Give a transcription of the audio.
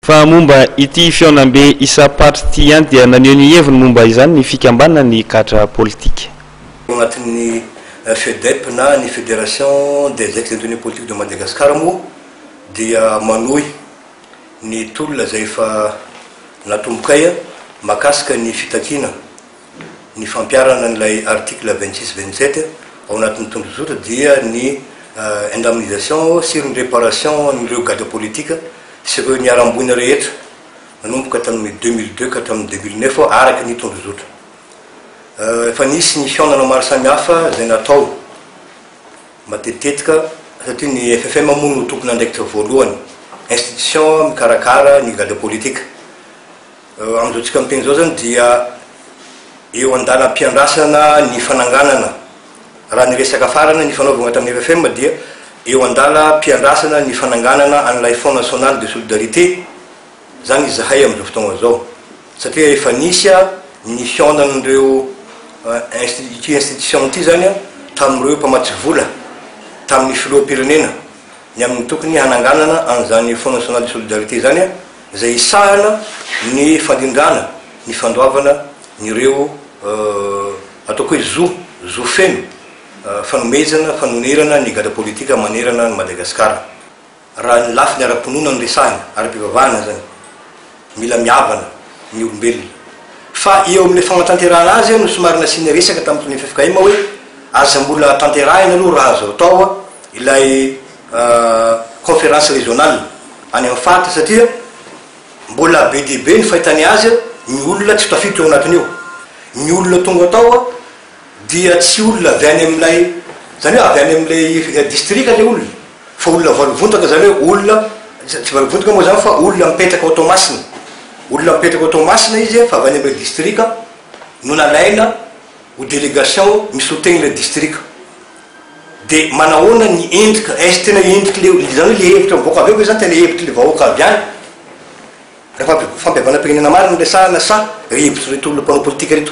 Fa momba ity fihaonambe isam-paritra ity ihany dia naneho ny heviny momba izany ny fikambanan'ny gadra politika. Ao anatin'ny FEDEP na ny Fédération des ex-détenus politiques de Madagascar moa dia manohy ny tolona izay efa natombokay mahakasika ny fitakiana ny fampiharana an'ilay article 26 27 ao anatin'ny tondrozotra, dia ny indemnisation sy ny réparation an'ireo gadra politika sy ireo niharam-boina rehetra nanomboka tamin'ny 2002 ka hatramin'ny 2009 araka ny tondrozotra. Efa nisy ny fihaonana maro samihafa izay natao matetitetika, satria ny FFM moa no tompon'andraikitra voalohany, institution mikarakara ny gadra politika. Amin'izao tsika miteny izao zany dia eo an-dalam-piandrasana ny fananganana, raha ny resaka farany nifanaovana tamin'ny FFM dia eo an-dalam-piandrasana ny fananganana an'ilay Fonds National de Solidarité zany izahay amin'izao fotoagna izao, satria efa nisy ny fihaonan'ireo ity institution ity zany tamin'ireo mpamatsy vola, tamin'ny filoham-pirenena ny amin'ny tokony hananganana an'izany Fonds National de Solidarité izany, izay hisahana ny fandrindrana ny fandoavana ireo ataoko hoe zo, zo feno fanomezana, fanonerana ny gadra politika manerana an'i Madagasikara. Raha ny lafiny ara-pinoana no resahina, ara-pivavahana izany, mila mihavana ny olombelona. Fa eo amin'ilay fanatanterahana azy no somary nasiana resaka tamin'ny ffkm hoe aza mbola tanterahina aloha raha azo atao ilay conférence régionale any amin'ny faritra, satria mbola be dia be ny fahitany azy ny olona tsy tafiditra ao anatin'io. Ny olona tonga tao dia tsy olona avy any amin'ilay, izany hoe avy any amin'ilay distrika ilay olona, fa olona valovontaka, izany hoe olona, tsy valovontaka moa izany fa olona mipetraka ao Toamasina, olona mipetraka ao Toamasina izy fa avy any amin'ilay distrika no nalaina ho délégation misolo-tegna ilay distrika. Dia manahoana ny endrika, est tena endrik'ilay, izany hoe ilay hevitra mivoaka avy eo ve izany tena hevitr'ilay vahoaka avy any? Raha fampihavanam-pirenena marina no resahana sa hevitr'ireto olona mpanao politika ireto?